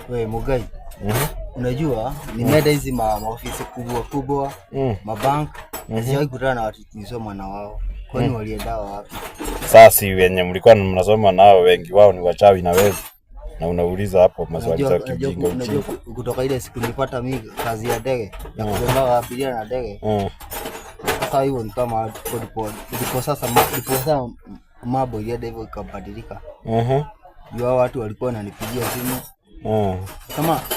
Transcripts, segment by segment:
We Mugai, unajua nimeenda hizi maofisi kubwa kubwa, mabank, sijawahi kutana na watu tulisoma na wao. Kwani walienda wapi? Sasa si wenye mlikuwa mnasoma nao wengi wao ni wachawi na wezi, na unauliza hapo maswali Unajua, za unajua, kijinga unajua ujinga. Kutoka ile siku nilipata mi kazi ya ndege ya kubeba abiria na ndege. Sasa hivyo ni kama ndipo sasa mambo ilienda hivyo ikabadilika. Juu hao watu walikuwa wananipigia simu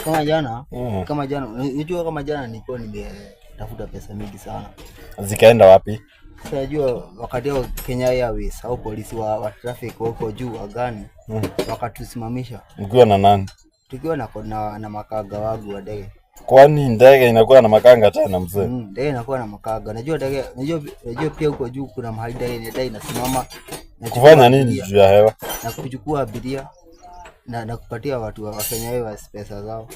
kama jana, kama jana, unajua kama jana nilikuwa nimetafuta pesa mingi sana. Zikaenda wapi? Sasa najua wakati huo Kenya Airways au polisi wa traffic huko juu angani wakatusimamisha. Mkiwa na nani? Tukiwa na makanga wangu wa ndege. Kwani ndege inakuwa na makanga tena, mzee? Ndege inakuwa na makanga. Najua ndege, najua pia huko juu kuna mahali ndege inaenda inasimama na Kufanya nini abiria, juu ya hewa? Na kuchukua abiria na kupatia watu wa Kenya Airways pesa zao.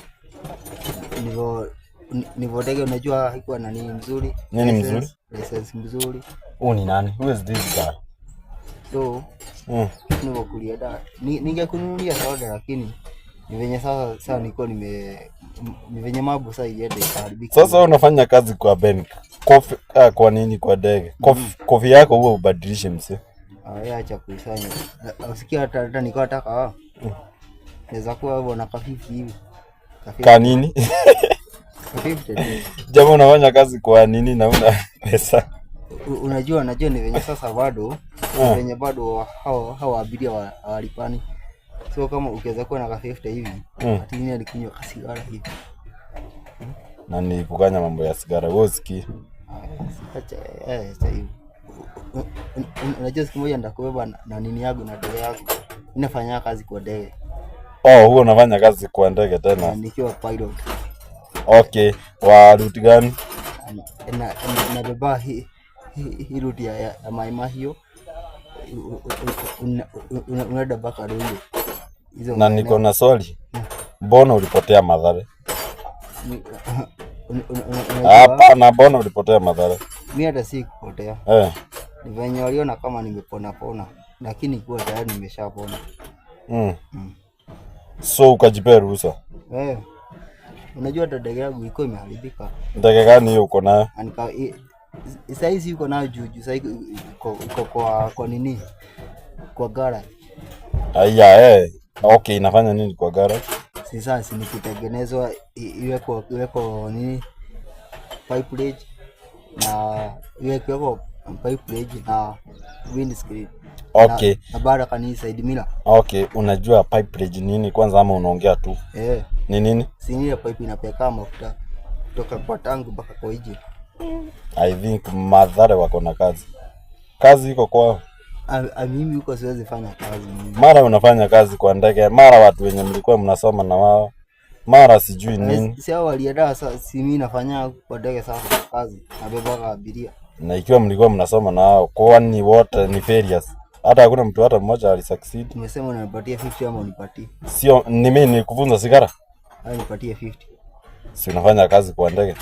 Ndivyo ndege, unajua haikuwa na nini mzuri. Nini License, mzuri? License mzuri. Huu ni nani? Who is this guy? So ndivyo kulienda. Ningekununulia soda, lakini ni venye sasa nilikuwa ni venye mambo sasa ilienda ikaharibika. Sasa wewe unafanya kazi kwa bank. Kofi, kwa nini kwa ndege? Kofi yako huwa ubadilishe, mzee. Ah, wewe acha kusanya. Usikia hata nilikuwa nataka naweza kuwa hivyo na ka 50 hivi. Ka 50. Ka nini? Ka 50 tu. Jamaa, unafanya kazi kwa nini na una pesa? Unajua najua ni venye sasa bado ni venye bado hao abiria hawalipani. So kama ukiweza kuwa na ka 50 hivi, ati nini alikunywa kasigara hivi. Na ni kukanya mambo ya sigara. Wewe usikii. Ah, acha acha hivi. Unajua siku moja nitakubeba na nini yangu na ndege yangu. Ninafanya kazi kwa ndege. Oh, huwa unafanya kazi kwa ndege tena. Nikiwa pilot. Okay, wa route gani? Nabeba hii route ya Mai Mahiu, unaenda mpaka Ruiru. Hizo Na niko na swali. Mbona ulipotea Mathare? Unajua, Hapana, mbona ulipotea Mathare? mi hata si kupotea, ni venye waliona kama nimepona pona, lakini kuwa tayari nimeshapona. So ukajipea ruhusa. Eh, unajua hata ndege yangu ilikuwa imeharibika. Ndege gani hiyo uko nayo? Na saizi iko nayo juu juu, sahii iko kwa nini, kwa garage. Aya, eh. Okay, inafanya nini kwa garage? Si sasa si ni kutengenezwa, iweko nini, pipe na iweko pipe na windscreen. Na baada kani side mirror. Okay, unajua pipe bridge nini kwanza ama unaongea tu? Eh. Ni nini? Si ile pipe inapeleka mafuta kutoka kwa tangu mpaka kwa engine. I think Mathare wako na kazi. Kazi iko kwao. Mimi huko siwezi fanya kazi mimi. Mara unafanya kazi kwa ndege, mara watu wenye mlikuwa mnasoma na wao, mara sijui nini. Si hao walienda sasa, si mimi nafanya kwa ndege sasa kazi, nabeba abiria. Na ikiwa mlikuwa mnasoma na wao, kwani wote ni failures? Hata hakuna mtu hata mmoja alisucceed. Tumesema unanipatia 50 ama unipatie? Sio ni mimi nikufunza sigara? Au nipatie 50. Si unafanya kazi kwa ndege?